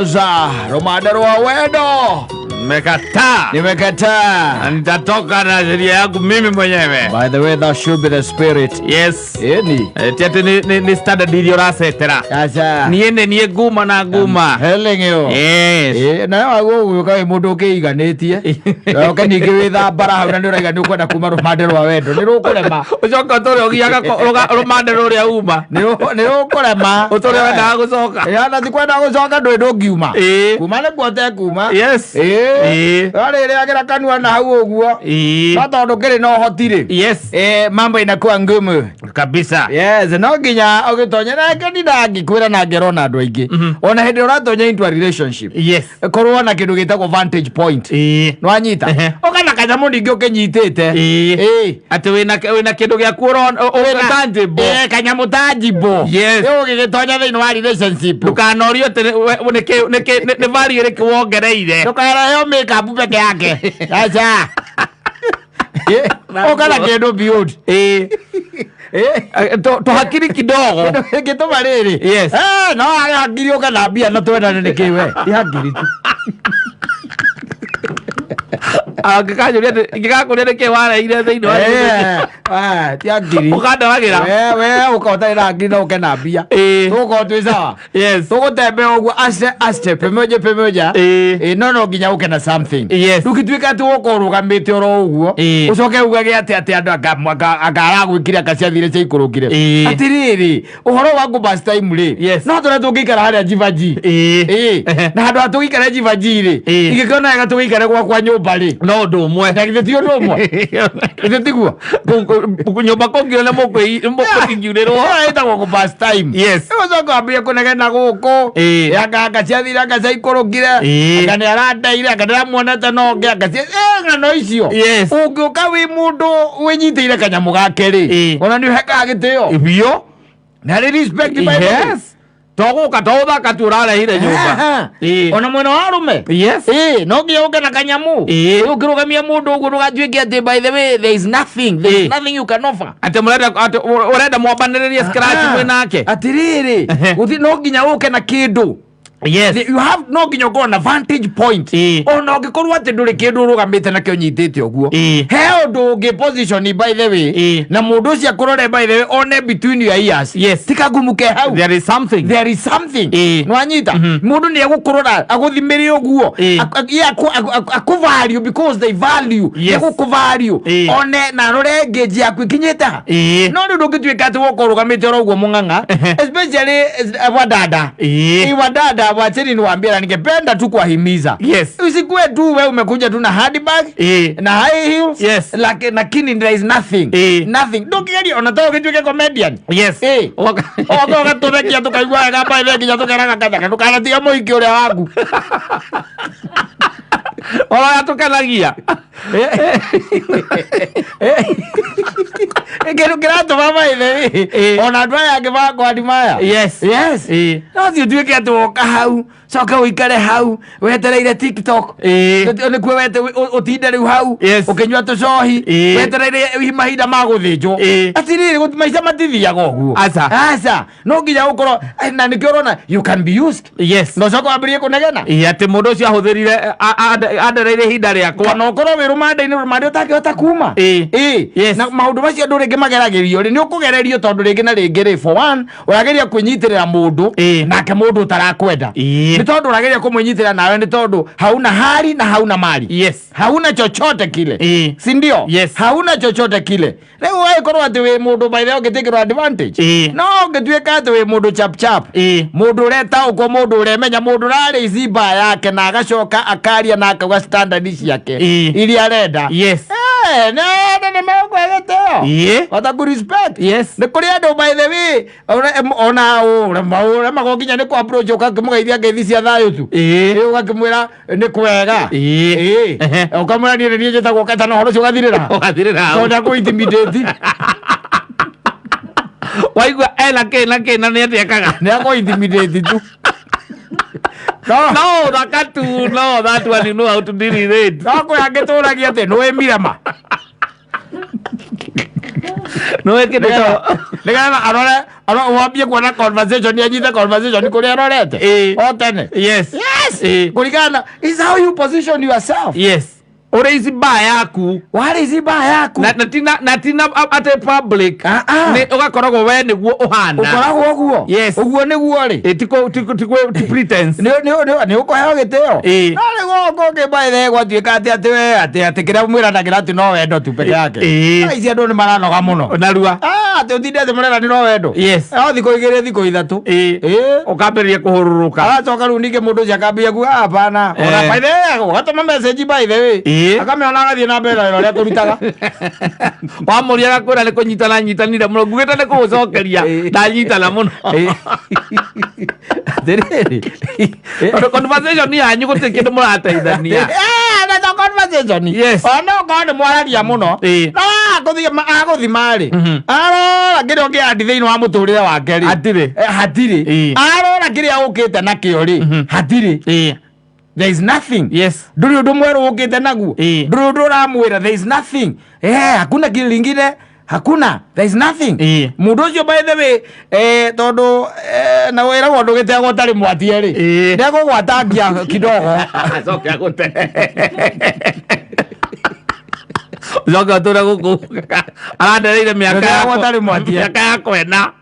Sasa rumande rwa wendo Nimekataa. Nimekataa. Na nitatoka na sheria yangu mimi mwenyewe. By the way, that should be the spirit. Yes. Ĩni. Ti atĩ nĩ standard iria ũracetera. Aca. Niĩ nĩ niĩ nguma na nguma. Telling you. Yes. Ĩ, nawe wagwo gũgĩũka wĩ mũndũ ũkĩiganĩtie oke ningĩ wĩ thambara hau na nĩ ũraiga nĩ ũkwenda kuma rũmande rwa wendo nĩ rũkũrema. Ũcoke ũtũre ũgiaga rũmande rũrĩa uma. Nĩ rũkũrema. Ũtũre wendaga gũcoka. Ĩ, ona ti kwenda gũcoka ndũĩ ndũngiuma. Ĩ. Kuma nĩ kuo tekuma. Yes. Ĩ. Ĩ. Warĩrĩagĩra kanua na hau ũguo. Ĩ. No tondũ kĩrĩ na ũhoti rĩ. Yes. Eh, mambo inakuwa ngumu. Kabisa. Yes, no nginya ũgĩtonya na ngeni na ngĩkwĩra na ngero na andũ aingĩ. Ona hĩndĩ ĩrĩa ũratonya into a relationship. Yes. Korwo na kĩndũ gĩtagwo vantage point. Ĩ. Nĩwanyita? Ehe. Ũka na kanyamũ ningĩ ũkĩnyitĩte. Ĩ. Ĩ. Atĩ wĩna kĩndũ gĩaku ũrona tangible. Ĩ, kanyamũ tangible. Yes. Rĩu ũgĩgĩtonya thĩinĩ wa relationship. Ndũkanorio atĩ nĩ value ĩrĩkũ wongereire. Ndũkareheo makeup peke yake. Aca. Ũka na kĩndũ beyond. Ĩ. Ĩ. Tũhakiri kidogo. Kĩndũ gĩtũma rĩrĩ. Yes. Eh, no arĩ hakiri ũka na mbia na twendane nĩkĩ we. Ti hakiri tu. Angĩkanjũria ingĩgakũria nĩkĩ wareire thĩinĩ wa Eh, eh, ti hakiri. ũkandoragĩra. We we ũka ũtarĩ na hakiri na ũke na mbia. Ĩ. Tũgũkorwo twĩ sawa. Yes. Tũgũtembea ũguo aste aste pamoja pamoja. Ĩ. Ĩ, no nginya ũke na something. Yes. Ndũgĩtuĩka atĩ ũgũkorwo ũrũgamĩte oro ũguo. Ĩ. Ũcoke ugage atĩ andũ anga aragwĩkire anga ciathire ciaikũrũkire. Ĩ. Atĩrĩrĩ, ũhoro wa ngũ time rĩ. Yes. No tũrĩa tũngĩikara harĩa Jivaji. Ĩ. Ĩ. Ehe. Na handũ ha tũgĩikare Jivaji rĩ. Ĩ. Ingĩkĩona wega tũgĩikare gwakwa nyũmba rĩ. No ũndũ ũmwe. Na githĩ ti ũndũ ũmwe? Githĩ tiguo? Nyũmba kũngiura nĩ mũkũingiurĩrwo. Ĩyo ĩtagwo kũ pass time. Yes. Rĩu ũcoke wambĩrĩrie kũnegena gũkũ. Ĩ. Anga ciathire anga ciaikũrũkire. Ĩ. Anga nĩ arandeire anga ndĩramuonete na ũngĩ anga ng'ano icio. Yes. Ũngĩũka wĩ mũndũ wĩnyitĩire kanyamũ gake rĩ. Ĩ. Ona nĩ ũhekaga gĩtĩo. Biũ. Na harĩ respect by the way. Yes. To gũka to ũthaka tu ũrarehire nyũmba. Ĩ. Ona mwena wa arũme. Yes. Ĩ, no nginya ũke na kanyamũ. Ĩ. Rĩu ũkĩrũgamia mũndũ ũguo ndũgatuĩke atĩ by the way there is nothing. There is Ĩ. nothing you can offer. Atĩ mũrenda atĩ ũrenda mwambanĩrĩrie scratch mwĩ nake. Atĩrĩrĩ, Ehe. no nginya ũke na kĩndũ. Yes. You have no nginya ũkorwo na vantage point. Ĩ. Ona ũngĩkorwo atĩ ndũrĩ kĩndũ ũrũgamĩte nakĩo nyitĩte ũguo. Ĩ. He ũndũ ũngĩ position by the way. Ĩ. Na mũndũ ũcio akũrore by the way one between your ears. Yes. Ti kagumu ke hau. There is something. There is something. Ĩ. Nĩwanyita? Mũndũ nĩ egũkũrora agũthimĩre ũguo. Ĩ. Ye akũvalue because they value. Yes. Nĩgũkũvalue. Ĩ. One na arore engage yaku ikinyĩte ha. Ĩ. No rĩu ndũngĩtuĩka atĩ woka ũrũgamĩte oro ũguo mũng'ang'a. Especially wadada. Ĩ. Wadada wacheni niwaambie na ningependa tu kuwahimiza. Yes. Usikuwe tu wewe umekuja tu na handbag Ĩ. na high heels. Yes. Lakini there is nothing. Ĩ. Nothing. Ndũngĩgeria ona to ũgĩtuĩke comedian. Yes. Ĩ. Oka ũgatũthekia tũkaigua wega by the way nginya tũkeraga kathaka ndũkanatiga mũhiki ũrĩa waku. Oro tũkenagia. Kĩndũ kĩratũma by the way Ĩ. ona andũ aya angĩ makwani maya. Yes. Yes. Ĩ. No thiĩ ũtuĩke atĩ woka hau coke ũikare hau wetereire TikTok. Ĩ. Nĩkuo wete ũtinde rĩu hau Yes. ũkĩnyua tũcohi Ĩ. wetereire mahinda ma gũthĩnjwo. Ĩ. Atĩrĩrĩ maica matithiaga ũguo. Aca. Aca. No nginya ũkorwo na nĩkĩo ũrona you can be used. Yes. Na ũcoke wambĩrĩrie kũnegena. Ĩ, atĩ mũndũ ũcio ahũthĩrire andereire ihinda rĩakwa. Kana ũkorwo wĩ rũmande-inĩ rũmande ũtangĩhota kuma. Ĩ. Ĩ. Yes. Na maũndũ macio andũ rĩngĩ mageragĩrio rĩ nĩ ũkũgererio tondũ rĩngĩ na rĩngĩ rĩ for one ũrageria kwĩnyitĩrĩra mũndũ Ĩ. nake mũndũ ũtarakwenda. Ĩ. Nĩ tondũ ũrageria kũmwĩnyitĩrĩra nawe nĩ tondũ hauna hali na hauna mali. Yes. Hauna chochote kile. Ĩ. Si ndio? Yes. Hauna chochote kile. Rĩu wagĩkorwo atĩ wĩ mũndũ by the way ũngĩtĩkĩrwo advantage. Ĩ. No ũngĩtuĩka atĩ wĩ mũndũ chap chap. Ĩ. Mũndũ ũretaũkwo mũndũ ũremenya mũndũ ũrarĩ ici mbaa yake na agacoka akaria na akauga standard ciake Ĩ. iria arenda. Yes. Eh, nĩ andũ nĩ mekũhe gĩtĩo. Ĩ. Wataku respect. Yes. Nĩ kũrĩ andũ by the way ona ũremagwo nginya nĩ kũ approach ũgakĩmũgeithia ngeithi cia thayũ tu. Ĩ. Ĩ, ũgakĩmwĩra nĩ kwega. Ĩ. Ĩ. Ehe. Ũkamwĩra niĩ nĩ niĩ njĩtagwo Keta na ũhoro ũcio ũgathirĩra. Ũgathirĩra hau. Tondũ nĩ akũ intimidate. Waigua ena kĩ na kĩ na nĩ atĩ ekaga. Nĩ akũ intimidate tu. No. No, thaka tu, no, that one you know how to deal with it. No kwĩ angĩ tũragia atĩ nĩ wĩ mirema. Nĩ kĩndũ Nĩgetha arore wambie kuona conversation, anyite conversation kũrĩa arorete. Ĩĩ. O tene. Yes. Yes. Ĩĩ. Kũringana na is how you position yourself. Yes, ũrĩ ici mbaa yaku. Warĩ ici mbaa yaku. Na tina atĩ public. Ah, ah. Nĩ ũgakoragwo we nĩguo ũhana. Ũkoragwo ũguo. Yes. Ũguo nĩguo rĩ. Ĩ, ti pretense. Nĩ ũkũheo gĩtĩo. Ĩĩ. No rĩu gũkũ by gwatuĩka atĩ we atĩ kĩrĩa mwĩranagĩra atĩ no wendo tu peke yake. Ĩĩ. Thaa ici andũ nĩ maranoga mũno. Narua. Ah, atĩ ũtinde atĩ mũrera nĩ no wendo. Yes. No thikũ 2, thikũ 3. Ĩĩ. Ĩĩ. Ũkambĩrĩria kũhũrũrũka. Aracoka rĩu ningĩ mũndũ ũcio akambia kuga hapana. Ona Eh. by the way, ũgatũma message by the way. Ĩĩ. Akamĩona agathiĩ na mbere na wĩra ũrĩa kũrutaga. Wamũria agakwĩra nĩ kũnyitana nyitanire mũno, ngugĩte nĩ kũgũcokeria. Ĩĩ. Ndanyitana mũno. Ĩĩ. Atĩrĩrĩ. Tondũ conversation yanyu gũtirĩ kĩndũ mũrateithania. Eh, na to conversation. Yes. Ona okorwo nĩ mwararia mũno. Ĩĩ. No agũthima rĩ. Arora kĩrĩa ũngĩandi thĩinĩ wa mũtũrĩre wake rĩ. Hatirĩ. Eh, hatirĩ. Ĩĩ. Arora kĩrĩa ũkĩte nakĩo rĩ. Hatirĩ. Ĩĩ. There is nothing. Yes. Ndũrĩ ũndũ mwerũ ũkĩte naguo. Ĩĩ. Ndũrĩ ũndũ ũramwĩra. There is nothing. Eh, hakuna kile lingine. Hakuna. There is nothing. Ĩĩ. Mũndũ ũcio by the way, tondũ na wĩragwo ndũgĩtegwo ũtarĩ mwatie rĩ. Ĩĩ. Nĩegũgwatangia kidogo. Acoke agũte, ũcoke ũtũre gũkũ arandereire mĩaka Ndũtegwo ũtarĩ mwatie. Mĩaka yakwa 4,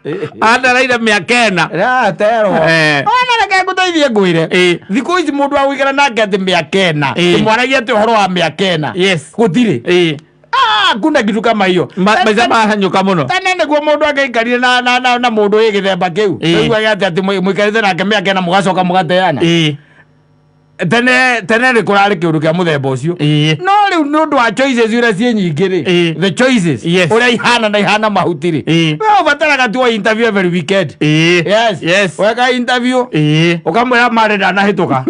arandereire mĩaka 4. Raterwo. Eh. Ona reke ngũteithie ngwĩre. Ĩĩ. Thikũ ici mũndũ agũikara nake atĩ mĩaka 4. Ĩĩ. Tũmwaragia atĩ ũhoro wa mĩaka 4. Yes. Gũtirĩ. Ĩĩ. Ah, hakuna kitu kama hiyo. Maica mahanyũka mũno. Tene nĩguo mũndũ angĩaikarire na mũndũ wĩ gĩthemba kĩu. Ĩĩ. Ũiguage atĩ mũikarĩte nake mĩaka 4 mũgacoka mũgateana. Ĩĩ. Tene nĩ kũrarĩ kĩũndũ kĩa mũthemba ũcio. Ĩĩ. No rĩu nĩ ũndũ wa choices iria ciĩ nyingĩ rĩ. Ĩĩ. The choices. Yes. Ũrĩa ihana na ihana mahuti rĩ. Ĩĩ. We ũbataraga tu o interview every weekend. Ĩĩ. Yes. Yes. Weka interview. Ĩĩ. Ũkamwĩra marĩ ndanahĩtũka.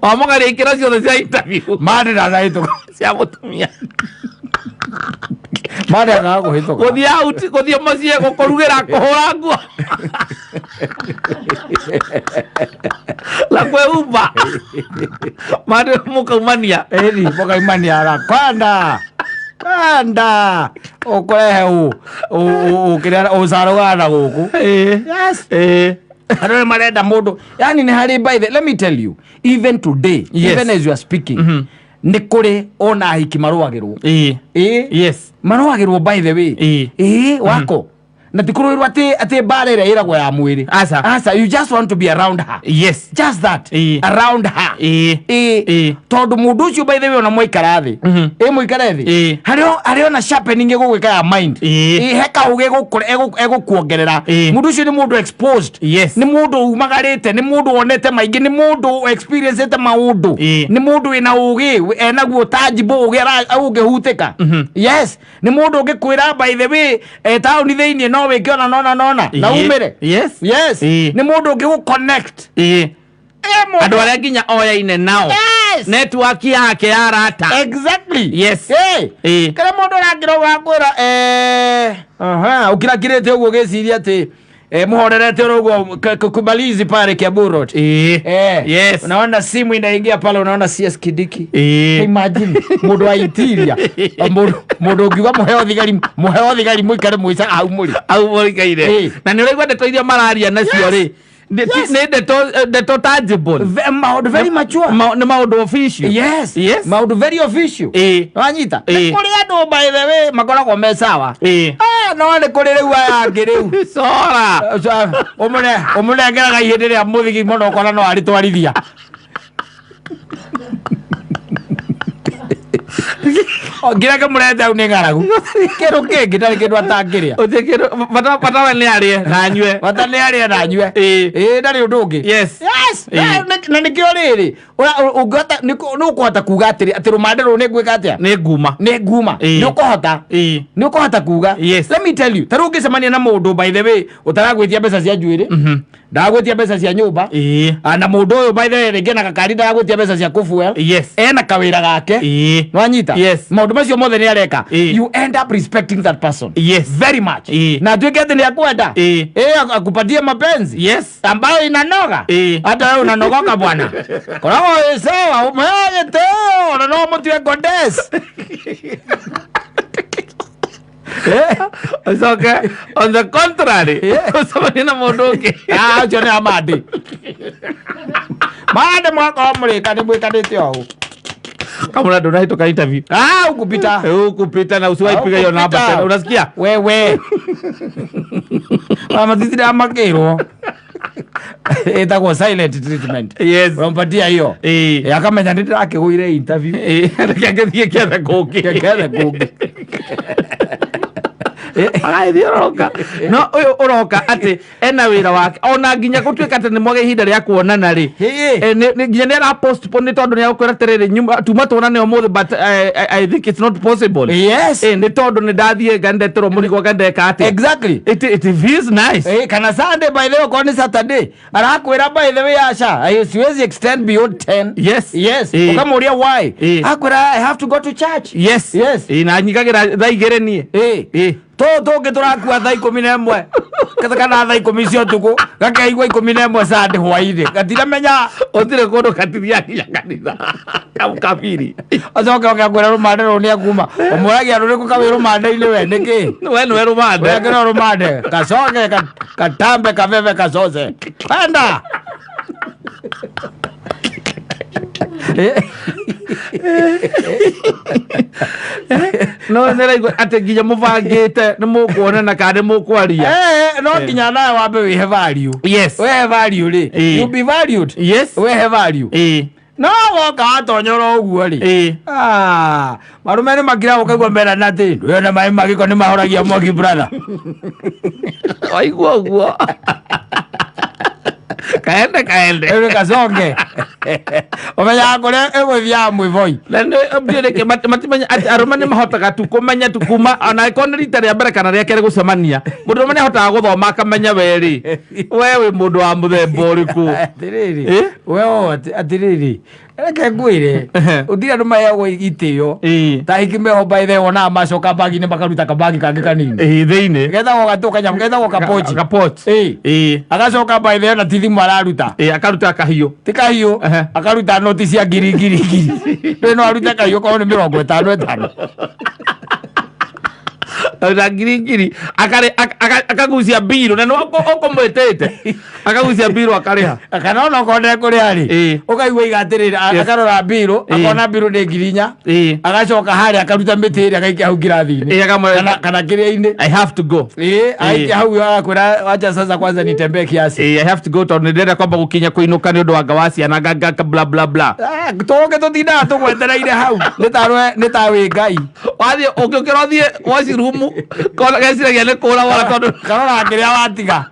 Wamũgeria ikĩro ciothe cia interview. Marĩ ndanahĩtũka. Cia mũtumia. Marĩ agaga kũhĩtũka. Gũthiĩ out, gũthiĩ mũciĩ, gũkũrugĩra, kũhũra nguo na kwĩhumba, mandũ mũkaumania. Ĩni mũkaumania ara kwanda kwanda ũkũrehe kĩrĩa ũcarũgana gũkũ. Yes. Ĩĩ. Andũ nĩ marenda mũndũ yani nĩ harĩ, by the, let me tell you, even today, Yes. even as you are speaking, nĩ kũrĩ ona ahiki marũagĩrwo. Ĩĩ. Ĩĩ. Yes. Marũagĩrwo by the way. Ĩĩ. Ĩĩ, wako na ti kũrũĩrwo atĩ mbara ĩrĩa ĩragwo ya mwĩrĩ. Aca. Aca, you just want to be around her. Yes. Just that. Ĩĩ. Around her. Ĩĩ. Ĩĩ. Ĩĩ. Tondũ mũndũ ũcio by the way ona mwaikara thĩ, ĩ mũikare thĩ, Ĩĩ. harĩ ona sharpening ĩgũgwĩka ya mind. Ĩĩ. Ĩ, he kaũgĩ egũkuongerera. Ĩĩ. Mũndũ ũcio nĩ mũndũ exposed. Yes. Nĩ mũndũ umagarĩte, nĩ mũndũ wonete maingĩ, nĩ mũndũ experiencete maũndũ. Ĩĩ. Nĩ mũndũ wĩna ũgĩ enaguo tangible ũgĩ ũngĩhutĩka. Yes, nĩ mũndũ ũngĩkwĩra by the way, taũni thĩinĩ no wĩke ona nona nona na Ĩĩ. umĩre. Yes. Yes. Ĩĩ. Nĩ mũndũ ũngĩgũ connect. Ĩĩ. Ĩ, mũndũ- Andũ arĩa nginya oyaine nao. Yes. Network yake ya arata. Exactly. Yes. Ĩ. Ĩĩ. Kĩrĩa mũndũ ũrakĩra ũgakwĩra, aha, ũkirakirĩte ũguo ũgĩciria atĩ muhorerete oro ũguo kumalizi pale Kiambu Road. Ĩĩ. Yes. Unaona simu inaingia pale, unaona CS Kidiki. Ĩĩ. Imagine mũndũ wa interior, mũndũ ũngiuga mũheo thigari, mũheo thigari mũikare mũica hau mũrĩ. Au mũikaire. Ĩĩ. Na nĩ ũraigua ndeto iria mararia nacio rĩ, nĩ ndeto tangible. Maũndũ very mature. Nĩ maũndũ official. Yes. Yes. Maũndũ very official. Ĩĩ. Wanyita. Ĩĩ. Nĩ kũrĩ andũ by the way makoragwo me sawa. Ĩĩ. Ah, no nĩ kũrĩ rĩu aya angĩ rĩu. Cora. Ũmũnengeraga ihĩndĩ rĩa mũthigi mũno ũkona no arĩtwarithia. Nginya kĩmũrete hau nĩ ng'aragu kĩndũ kĩngĩ ndarĩ kĩndũ atangĩrĩa. Ũtirĩ kĩndũ bata we nĩ arĩe na anyue. Bata nĩ arĩe na anyue. Ĩĩ. Ĩĩ, ndarĩ ũndũ ũngĩ. Yes. Yes. Ĩĩ. Na nĩkĩo rĩrĩ ũngĩhota nĩ ũkũhota kuga atĩrĩ atĩ rũmande rũrũ nĩ ngwĩka atĩa. Nĩ nguma. Nĩ nguma. Ĩĩ. Nĩ ũkũhota. Ĩĩ. Nĩ ũkũhota kuga. Yes. Let me tell you, ta rĩu ũngĩcemania na mũndũ by the way ũtaragwĩtia mbeca cia njuĩrĩ, ndagwĩtia mbeca cia nyũmba. Ĩĩ. Ah, na mũndũ ũyũ by the way rĩngĩ na gakari ndagwĩtia mbeca cia kũfuel. Yes. Ena kawĩra gake. Ĩĩ. Nwanyita. Yes. Maũndũ Maũndũ macio mothe nĩ areka. You end up respecting that person very much. Na atuĩke atĩ nĩ akwenda. Akupatie mapenzi ambayo inanoga. Hata wewe unanogoka bwana, koragwo wĩ sawa, ũmũheage gĩtĩo na no mũtue goddess. Ucoke on the contrary ũcemanie na mũndũ ũngĩ. Ah, ũcio nĩ amandi mande, mwakorwo mũrĩka nĩ mwĩkanĩte o ũũ. Kama ndũnahĩtũka interview. Ah, ukupita. Ukupita na usiwahi piga hiyo namba tena, unasikia? Wewe mamatithira makĩrwo ĩtagwo silent treatment. Ũrampatia hiyo. Akamenya nĩ ndĩrakĩgũire interview. Reke ngĩthiĩ kĩethe kũngĩ. Kĩethe kũngĩ. Agagĩthiĩ ũroka no ũyũ ũroka atĩ ena wĩra wake, ona nginya gũtuĩka atĩ nĩ mwage ihinda rĩa kuonana rĩ. Nginya nĩ ara postpone nĩ tondũ nĩ agũkwĩra atĩrĩrĩ, tuma tuonane ũmũthĩ, but I think it's not possible. Nĩ tondũ nĩ ndathiĩ ngandeterwo mũrigo, ngandeka atĩ. It feels nice. Kana Sunday, by the way, okorwo nĩ Saturday arakwĩra, by the way, aca, I siwezi extend beyond 10. Ũkamũria why. Akwĩra, I have to go to church. Na nyigagĩra thaa 2 niĩ. Tũũ tũngĩ tũrakua thaa 11 kana thaa 10 cia ũtukũ, gakeigua 11 Sunday hwainĩ, gatiramenya. Ũtirĩ kũndũ katithiaga nginya kanitha kabiri. Acoke oke akwĩra rũmande rũu nĩ akuma, ũmũragia rũrĩkũ kawĩ rũmande-inĩ we nĩkĩ? We nĩwe rũmande. Wekĩra rũmande kacoke katambe kabebe kacoce enda. No nĩraigua atĩ nginya mũbangĩte nĩ mũkuonana kana nĩ mũkwaria. No nginya nawe wambe wĩhe value. Wehe value rĩ, you be valued. Wehe value. No woka watonyora ũguo rĩ, ah, marume nĩ makira, ũkaigua merana atĩ ndũyona maĩ magĩko nĩ mahoragia mwaki, brother. Waigua ũguo, kaende kaende. Rĩu kaconge ũmenyaga kũrĩa ĩgũthiaga mwĩboi. Na nĩ ndiũĩ nĩkĩ matimenya atĩ arũme nĩ mahotaga tu kũmenya tu kuma ona angĩkorwo nĩ rita rĩa mbere kana rĩa kerĩ gũcemania, mũndũ ũrũme nĩ ahotaga gũthoma akamenya we rĩ, we wĩ mũndũ wa mũthemba ũrĩkũ. Atĩrĩrĩ, we atĩrĩrĩ, reke ngwĩre, ũtirĩ andũ maheagwo itĩo ta hiki meho. By the way, wonaga macoka bagi-inĩ makaruta kabagi kangĩ kanini. Thĩinĩ. Getagwo gatũ kanyamũ getagwo kapochi. Kapochi. Agacoka, by the way, na ti thimũ araruta. Akaruta kahiũ. Ti kahiũ. Akaruta noti cia ngiri ngiri ngiri. Ndũĩ no arute kahiũ korwo nĩ 50 5. Na ngiri ngiri akagucia mbirũ na nĩ ũkũmwĩtĩte, akagucia mbirũ akarĩha. Kana ona okorwo ndekũrĩha rĩ, ũkaigua iga atĩrĩrĩ, akarora mbirũ, akona mbirũ nĩ 4,000. Agacoka harĩa akaruta mĩtĩ ĩrĩa agaikia hau ngirathi-inĩ. Kana kĩrĩa-inĩ. I have to go. Aikia hau agakwĩra, wacha sasa kwanza nitembee kiasi. I have to go tondũ nĩ ndĩrenda kwamba gũkinya kũinũka nĩ ũndũ wa nga wa ciana nga bla bla bla. Ah, tũngĩ tũtindaga tũgwetereire hau nĩ ta nĩ ta wĩ Ngai. Wathiĩ ũngĩũkĩra ũthiĩ washroom kona geciragia nĩ kũra wora tondũ karora kĩrĩa watiga,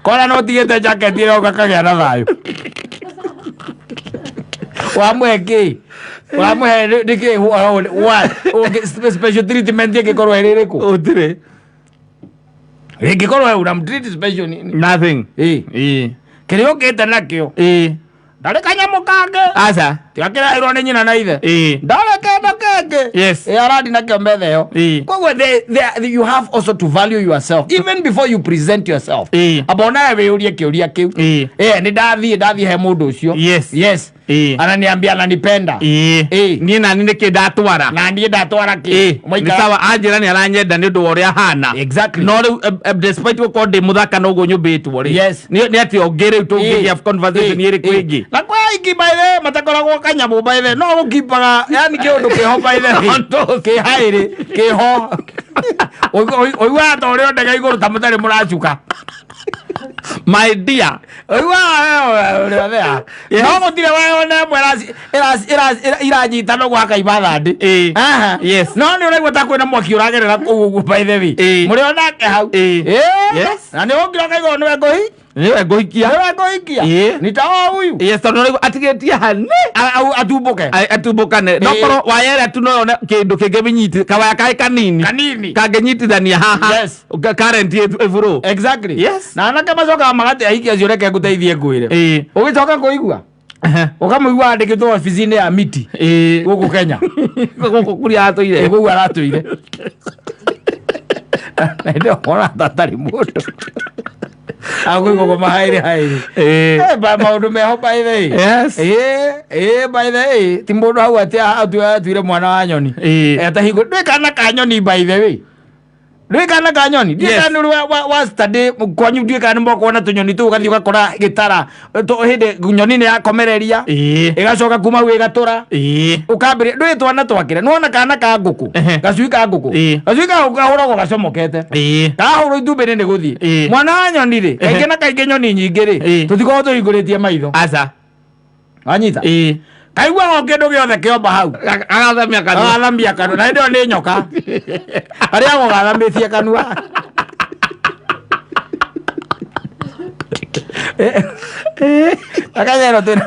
kona no ũtigĩte jaketi ĩyo, gakagĩa na thayũ. Wamũhe kĩ? Wamũhe nĩkĩ? What special treatment ĩngĩkorwo ĩrĩ ĩrĩkũ? Ũtirĩ. Ĩngĩkorwo unamtreat special nini? Nothing. Kĩrĩa ũkĩte nakĩo ndarĩ kanyamũ kangĩ. Aca. Tiga kĩrairwo nĩ nyina na ithe. Ndarĩ kĩndũ kĩngĩ. Arandi nakĩo metha ĩyo. Koguo you have also to value yourself even before you present yourself. Amba onawe wĩyũrie kĩũria kĩu. Nĩ ndathiĩ he mũndũ ũcio. Ananiambia ananipenda. Niĩ nani nĩkĩ ndatwara? Na niĩ ndatwara kĩ? Nĩ sawa anjĩra nĩ aranyenda nĩ ũndũ wa ũrĩa hana. No rĩu despite gũkorwo ndĩ mũthaka na ũguo nyũmbĩtwo rĩ, nĩ atĩ ũngĩ rĩu tũngĩgĩa conversation ĩrĩkũ ĩngĩ? Na kwa aingĩ, by the way, matakoragwo kanyamũ, by the way, no gũkipaga yani kĩũndũ kĩho, by the way, kĩhaĩrĩ kĩho, ũiguaga ta ũrĩ o ndege igũrũ ta mũtarĩ mũracuka. My dear. Ũiguaga ũrĩ othea. No gũtirĩ wayona ĩmwe iranyitana ũguo hakaima thandĩ. Aha. No nĩ ũraigua ta kwĩna mwaki ũragerera kũu ũguo, by the way. Mũrĩ onake hau. Na nĩ ũngĩra ũkaigua nĩwe ngũhi Nĩwe ngũhikia. Nĩwe ngũhikia. Nitaoa huyu. Yes, tondũ rĩu atigĩtie hani Atumbũke. Atumbũkane no korwo waya ĩrĩa tu no yone kĩndũ kĩngĩ binyiti kawaya kaĩ kanini Kanini. kangĩnyitithania haha current ĩbũrũ. Na anake macokaga magate ahiki acio, reke ngũteithie ngwĩre. Ũgĩcoka kũigua. Ũkamũigua andĩkĩtwo obici-inĩ ya miti gũkũ Kenya. Gũkũ kũrĩa atũire. Kũu aratũire. Na hĩndĩ ĩyo wona ta atarĩ mũndũ. Akũigua ũguo mahaĩrĩ haĩrĩ. Maũndũ meho, by the way. Ĩ, by the way, ti mũndũ hau atĩ atuire mwana wa nyoni. Atahingo ndwĩ kana ka nyoni, by the way. Ndwĩ kana ka nyoni. Ndiũĩ kana nĩ ũrĩ wa study kwanyu, ndiũĩ kana nĩ mokuona tũnyoni tũu, ũgathiĩ ũgakora gĩtara hĩndĩ nyoni nĩ yakomereria, ĩgacoka kuma hau ĩgatũra. Ũkambĩrĩria ndũĩ twana twakĩre nĩwona kana ka ngũkũ, gacui ka ngũkũ. Gacui ka ngũkũ kahũragwo gacomokete. Kahũrwo itumbĩ-inĩ nĩ gũthiĩ. Mwana wa nyoni rĩ, kaingĩ na kaingĩ nyoni nyingĩ rĩ, tũtikoragwo tũhingũrĩtie maitho. Aca. Wanyita? Kaiguaga o kĩndũ gĩothe kĩomba hau. Agathamia kanua. Agathamia kanua, na hĩndĩ ĩyo nĩ nyoka arĩagwo gathamĩtie kanua. Akanyero twĩna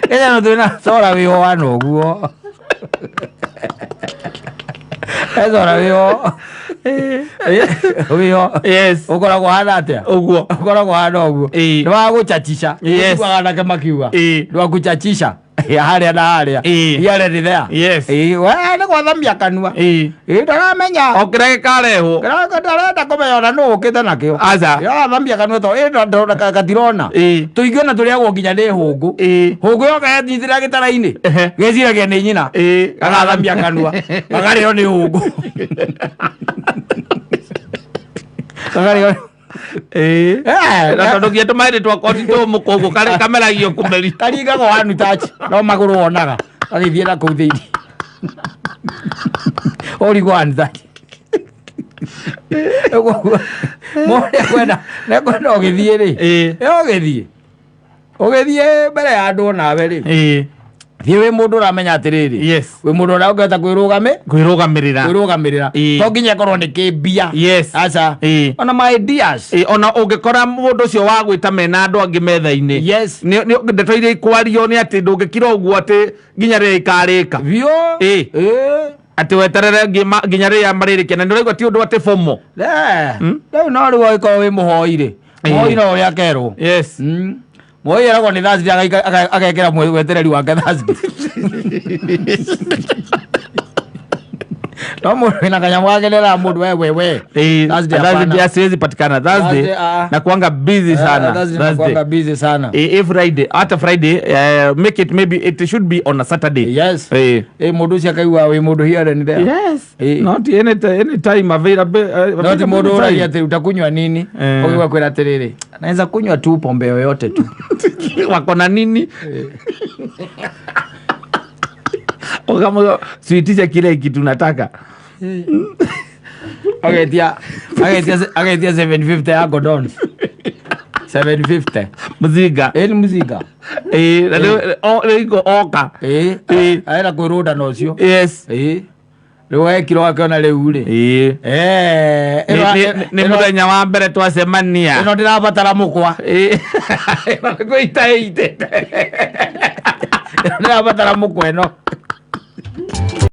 Kenya twĩna cora wĩho wana ũguo. Cora wĩho wĩho. Ũkoragwo hana atĩa? Ũguo. Ũkoragwo hana ũguo. Nĩ wa gũchachisha. Ũiguaga anake makiuga nĩ wa kuchachisha harĩa na harĩa. Here and there. We nĩ gwathamia kanua. Ndaramenya. O kĩrĩa gĩkarehwo. Kĩrĩa ndarenda kũmenya ona nũ ũkĩte nakĩo. Aca. Yarathamia kanua to gatirona. Tũingĩ ona tũrĩagwo nginya nĩ hũngũ. Hũngũ yoka yanyitĩrĩra gĩtara-inĩ. Geciragia nĩ nyina. Gagathamia kanua. Gakarĩo nĩ hũngũ. Gakarĩo. Na tondũ nginya tũmaĩrĩ twakwa ti tũmũ koguo kameragio kũmeria. Karingagwo one touch no magũrũ wonaga gagĩthiĩ na kũu thĩinĩ. Ũrigwo one touch. Ũguo mũndũ nĩekwenda ũgĩthiĩ rĩ. Ũgĩthiĩ mbere ya andũ onawe rĩ. Thiĩ wĩ mũndũ ũramenya atĩrĩrĩ. Wĩ mũndũ ũrĩa ũngĩhota kwĩrũgamĩ Kwĩrũgamĩrĩra. Kwĩrũgamĩrĩra. To nginya ĩkorwo nĩ kĩmbia. Aca. Ona my ideas. Ona ũngĩkora mũndũ ũcio wa gwĩta mena andũ angĩ metha-inĩ. Ndeto iria ikwario nĩ atĩ ndũngĩkira ũguo atĩ nginya rĩrĩa ikarĩka. Biũ. Atĩ weterere nginya rĩrĩa marĩrĩkia na nĩ ũraigua ti ũndũ atĩ bomo. Rĩu no rĩu ũngĩkorwo wĩ mũhoi rĩ. Mũhoi no ũrĩa akerwo. Mũhoi eragwo nĩ Thursday agekĩra wetereri wake Thursday. No mũndũ wĩna kanyamũ gake nĩeraga mũndũ we we we. Thursday hapana. Thursday siwezi patikana. Thursday Thursday, ah. nakuanga busy sana. Thursday nakuanga busy sana. Friday, hata Friday, make it, maybe it should be on a Saturday. Mũndũ ũcio akaigua wĩ mũndũ here and there. Not any time available. No ti mũndũ ũragia atĩ utakunywa nini? Ũgĩgwa kwĩra atĩrĩrĩ, naweza kunywa tu pombe yoyote tu. Wako na nini? Ukamwambia siitishe kile kitu nataka. Agetia 750 ya Gordons. 750. Mzinga. Ĩ nĩ mzinga. Na rĩu iko oka. Arenda kwĩrũnda na ũcio. Rĩu wekirwo akĩona rĩu rĩ. Nĩ mũthenya wa mbere twacemania. Ĩno ndĩrabatara mũkwa. Ĩno nĩ kwĩita ĩitĩte. Ĩno ndĩrabatara mũkwa ĩno.